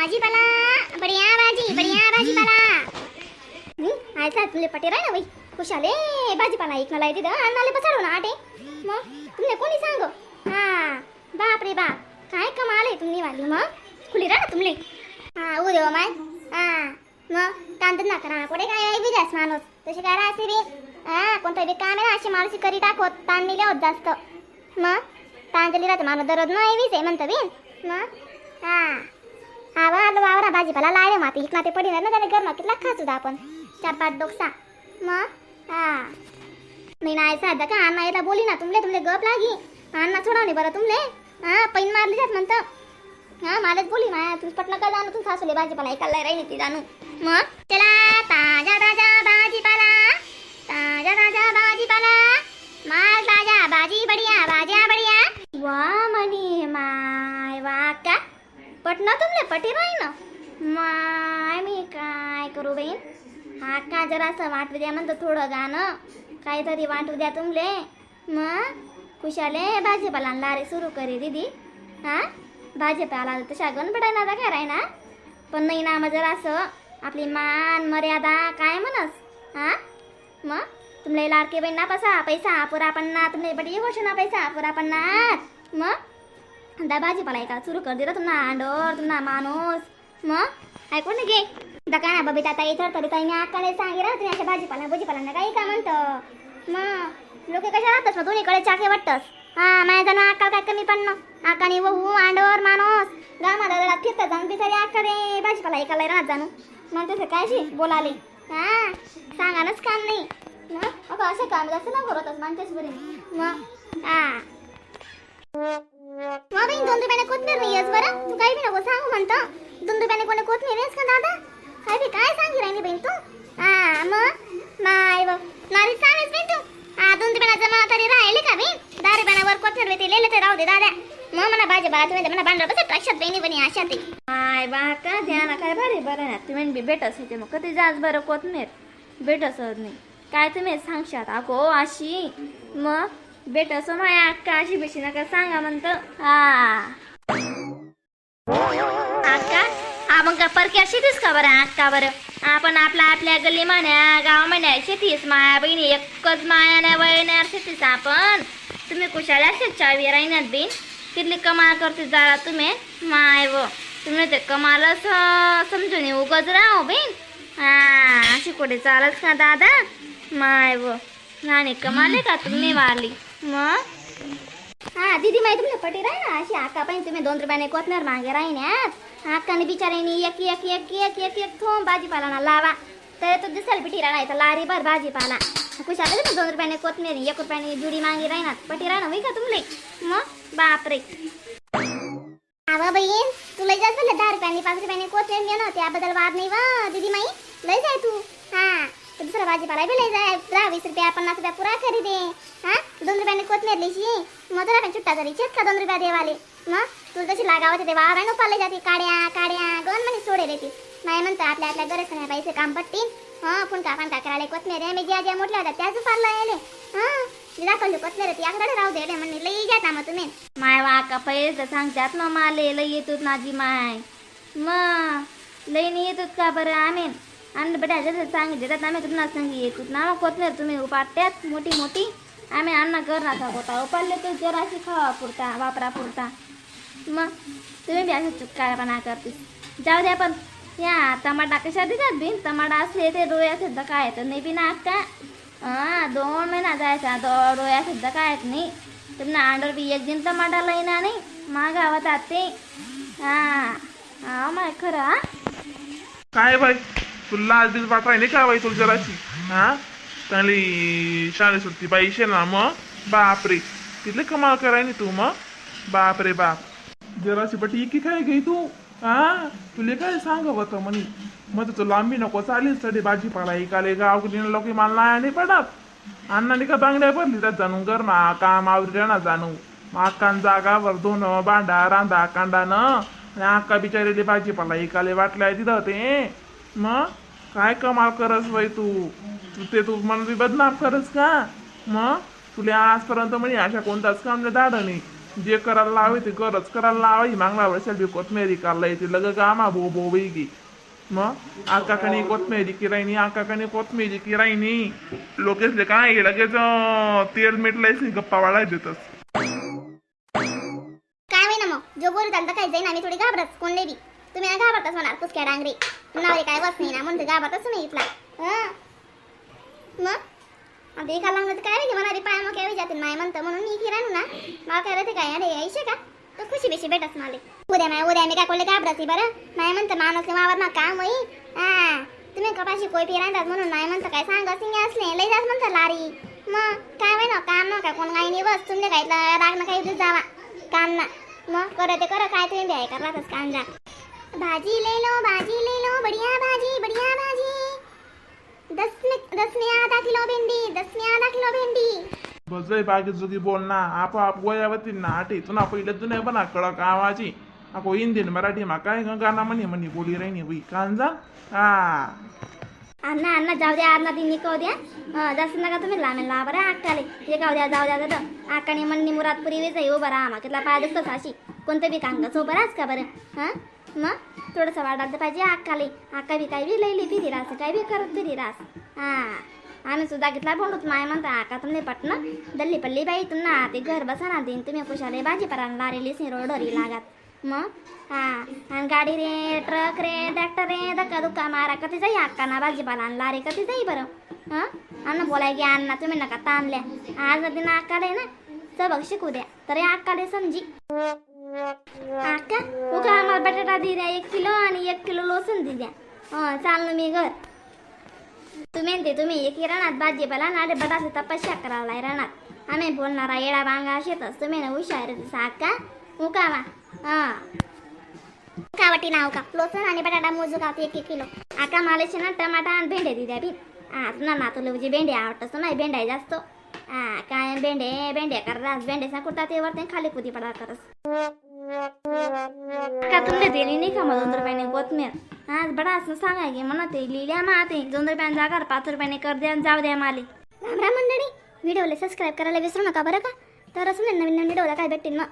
भाजीपाला, बढ़िया भाजी, बढ़िया भाजीपाला. नाही आयसा तुले पटे राय ना बाई. खुशाले भाजीपाला ऐकण्याला येते अन्नाले पसारू ना आटे. मग तुमने कोणी सांग? हा बाप रे बाप, काय कमाल आहे तुम्ही वाली. मग खुली राहा ना तुमले. हा उद्या माय. हा मग कांदे ना करा कोठे काय आहे बिजास माणूस तसे काय राहते बी. हा कोणतं बी काम आहे ना अशी माणूस करी टाकवत ताण नाही होत जास्त. मग तांजली राहते माणूस दररोज नाही वीज आहे म्हणतं बी. मग हा हा वा वावरा भाजीपाला लाय माती इकडं ते पडी ना त्याने घरमा कितला खा सुद्धा आपण चार पाच डोकसा. मग हा नाही ना साधा का अण्णा याला बोली ना तुमले तुमले गप लागी. अण्णा सोडावणे बरं तुमले. हा पैन मारली जात म्हणतं. हा मलाच बोली माया तुम्ही पटना का जाणू तुम सासूले भाजीपाला ऐकायला राहिली ती जाणू. मग चला ताजा ताजा भाजीपाला, ताजा ताजा भाजीपाला, माल ताजा, भाजी बढिया, भाज्या बढिया. वा म्हणी माय वा का पटना तुमले पटी राही ना माय. मी काय करू बहीण? हा का जरासं वाटू द्या म्हणतो थोडं गाणं काहीतरी वाटू द्या तुमले. मग खुशाले भाजीपाला लारे सुरू करे दीदी. हा भाजीपाला तशा गणपटाय ना काय राय ना पण नाही ना मग जरासं आपली मान मर्यादा काय म्हणस. हा मग तुमले लाडके बहीण ना पसा पैसा पुरा पन्ना तुमले बटी घोषणा पैसा पुरा पन्नास. मग दा भाजीपाला एका सुरू कर दिला तुम्हाला आंडोर तुम्हाला माणूस. मग ऐकून घे दका ना बबिता ताई तर तरी ताई मी अक्काने सांगितलं तुम्ही अशा भाजीपाला भाजीपाला काही का म्हणतं. मग लोक कशा राहतस मग दोन्हीकडे चाके वाटतस. हा माझ्या जाणू अक्काल काय कमी पडणं अक्काने वहू आंडोर माणूस गामा दादा फिरता जाऊन बिचारी अक्काने भाजीपाला एकाला राहत जाणू. मग तसं काय बोलाले हा सांगानच काम नाही. मग अगं असं काम जास्त ना करतच माणसेच बरे. मग हा मग बहीण 2 रुपयाने कोथमीर नाही येस बरं. तू काही बी नको सांगू म्हणतो. 2 रुपयाने कोणी कोथमीर येस का दादा? काय बी काय सांगी राहिली बहीण तू? हा मग माय बघ नारी सांगेस बहीण तू. हा 2 रुपयाला जमा तरी राहिले का बहीण? 10 रुपयाला वर कोथमीर ते लिहिले तर राहू दे दादा. मग म्हणा भाजी बाळा तुम्ही म्हणा भांडर बस अशात बहिणी बनी अशा ते. माय बा का ध्यान काय भारी बरं ना तुम्ही बी भेटस होते मग कधी जास बरं कोथमीर भेटस नाही काय तुम्ही सांगशात अगो अशी. मग भेटस माया अक्का अशी बेशी नका सांगा म्हणतं. हा अक्का हा मग का परक्या शेतीस का बरं अक्का? बरं आपण आपला आपल्या गल्ली म्हणा गाव म्हणा शेतीस माया बहिणी एकच माया वळणार शेतीस आपण. तुम्ही कुशाला चावी राहिनात बिन तिथली कमाल करते जरा तुम्ही माय व तुम्ही ते कमालच समजून उगच राहो बहीण. हा अशी कुठे चालत का दादा? माय व नाणी कमाले का तुम्ही मारली. मग हा दीदी माहिती तुमच्या पटी राही ना अशी आका पाहिजे तुम्ही 2 रुपयाने कोथमीर मागे राहिण्यात आकाने बिचाऱ्याने एक एक एक एक एक एक थोम भाजीपाला ना लावा तर तो दिसायला पिठी राहणार लारी भर भाजीपाला कुशाला तुम्ही 2 रुपयाने कोथमीर 1 रुपयाने जुडी मागे राहणार पटी राहणार होई का तुमले? मग बापरे. आवा बहीण तू लय जास्त बोलले 10 रुपयांनी 5 रुपयांनी कोथमीर घे ना त्याबद्दल वाद नाही वा दीदी माई लय जाय तू. हा तर दुसरा भाजीपाला बी लय जाय 10-20 रुपया 50 रुपया पुरा खरी दे. हा 2 रुपयांनी कोथमीर लिशी मग तुला पण सुट्टा तरी चेत का 2 रुपया देवाले. मग तू जशी लागावं ते वावर आहे उपाडले जाते काड्या काड्या गण म्हणे सोडे ती नाही म्हणतो आपल्या आपल्या गरज नाही पैसे काम पट्टी. हा फुनका फानका करायला कोथमीर आहे मी ज्या ज्या मोठल्या होत्या त्याच उपाडला यायले. हा मी दाखवली कोथमीर ती आकडे राहू दे म्हणे लई जाता मग तुम्ही. माय वाका पहिले तर सांगतात मग माले लई येतोत माझी माय. मग लई नाही येतोत का बरं आम्ही आणि बेटा जसं सांगितलं त्यात आम्ही तुम्हाला सांगी येतोत ना मग कोथमीर तुम्ही उपाडत्यात मोठी मोठी आम्ही अण्णा करणार होता उपाडले तर जराशी खावा पुरता वापरा पुरता. मग तुम्ही बी असं चुकायपणा करतीस जाऊ द्या. पण या टमाटा कशा देतात बिन टमाटा असले ते डोळ्या सुद्धा काय तर नाही बिना का हां 2 महिना जायचा डोळ्या सुद्धा काय नाही तुम्हाला अंडर बी एक दिन टमाटा लईना नाही मागावतात ते. हां हा माय खरं हा. काय बाई तुला लाज बीज वाट राहिली का बाई तुला जराशी? हा चांगली शाळे सुटती बाई शे ना मग बापरे तिथले कमाल करायनी तू. मग बापरे बाप जराशी बटी इकी काय गई तू? हा तुले काय सांगावं तर म्हणे मग तू लांबी नको चालेल सडे भाजीपाला इकाले गाव लोक मला नाही पडत अण्णाने का बांगड्या भरली त्यात जाणू कर ना काम आवरी ना जाणू अक्कान जागावर दोन भांडा रांधा कांडा न आणि अक्का बिचारेले भाजीपाला इकाले वाटल्या तिथं ते. मग काय कमाल करस बाई तू? तू ते तू मला बी बदनाम करस का? मग तुला आजपर्यंत म्हणे अशा कोणताच काम दाड नाही. जे करायला लावे ते गरज करायला लावाई मागला वर्षाला बी कोथमेरी करायला येते लग गामा बो बो वेगी. मग आकाकाने कोथमेरी किरायनी, आकाकाने कोथमेरी किरायनी. लोकेसले काय लगेच तेल मीठ लायस गप्पा वाढाय देतस. काय होईना मग जो बोलत तर काय जाईन, आम्ही थोडी घाबरत कोणले बी. तुम्ही ना घाबरताच होणार पुसक्या डांगरी, तुम्हाला काय बस नाही ना म्हणून घाबरताच तुम्ही इथला. हं. मग आता एका लागलं तर काय मला बी पाय मग काय जाते माय म्हणतं म्हणून मी फिरानू ना. मला काय ते काय अरे यायचे का तर खुशी बिशी भेटस मला उद्या. माय उद्या मी काय कोणले घाबरत बरं. माय म्हणतं माणूस वावर मग काम होई. हा, तुम्ही कपाशी कोय फिरांतात म्हणून माय म्हणतं काय सांग सिंग असले लई जास्त म्हणतं लारी. मग काय होय ना काम ना काय कोण काही नाही बस तुमने काय राग ना काही जावा काम ना. मग करा ते करा काय तुम्ही बी करा राहतच काम जा. भाजी ले लो, भाजी ले लो, बढ़िया भाजी, बढ़िया भाजी. 10 में आधा किलो भेंडी, 10 में आधा किलो भेंडी. बजय बागे जुगी बोल ना आपोआप गोयावती ना आटे तुना पहिले जुन्या बना कडक आवाजी आको हिंदी न मराठी मा काय गाना म्हणे म्हणे बोली राहिनी बाई कांजा हा. अण्णा अण्णा जाऊ द्या, अण्णा ती निकाव द्या. जास्त नका तुम्ही लामेल ला बरं अक्काले हे काव द्या, जाऊ द्या दादा. अक्काने म्हणणी मुरादपुरी वेच आहे उभं राहा कितला पाय दुखतोस अशी कोणतं बी कांगाच उभं राहाच का बरं. हां, मग थोडंसं वाढायला तर पाहिजे अक्काले. अक्का बी काय बी लई फिरी रास, काय बी करत फिरी रास. हां, आम्ही सुद्धा घेतला बोंडूत. माय म्हणता आका तुमने पटन दल्ली पल्ली बाई तुम्हाला ते घर बसा ना देईन तुम्ही कुशाले भाजीपाला लारेली रोडोरी लागत. मग हा, आणि गाडी रे, ट्रक रे, ट्रॅक्टर रे, धक्का धुक्का मारा कधी जाई अक्का ना भाजीपाला आणि लारे कधी जाई बरं. हां, अण्णा बोलाय की अण्णा तुम्ही नका ताणल्या आज दिन अक्काले ना सबक शिकू द्या तर अक्काले समजी. अक्का उका आम्हाला बटाटा दे द्या 1 किलो आणि 1 किलो लसूण दे द्या. हं, चाललो मी घर. तुम्ही ते तुम्ही एक राहणार भाजीपाला ना बटाटे तपस्या करायला राहणार. आम्ही बोलणारा येडा बांगा शेतच तुम्ही ना हुशार अक्का उकावा. हां. का वाटी नाव का लसूण आणि बटाटा मोजू का 1 1 किलो. आका मालेचे ना टमाटा आणि भेंडे दे द्या बी. हा, ना ना तुला म्हणजे भेंडे आवडतस नाही भेंड्या जास्त. हा, काय भेंडे भेंडे कररास भेंडे कुठं ते वरते खाली कुदी पडा करस का तुमले दिली नाही का मग 2 रुपयाने कोथमीर. हा, बडा असं सांगा की म्हणा ते लिहिल्या मा ते 2 रुपयाने जागा 5 रुपयाने कर द्या आणि जाऊ द्या माले. राम राम मंडळी, व्हिडिओला सबस्क्राईब करायला विसरू नका बरं का. तर असं नवीन नवीन व्हिडिओला काय भेटतील मग.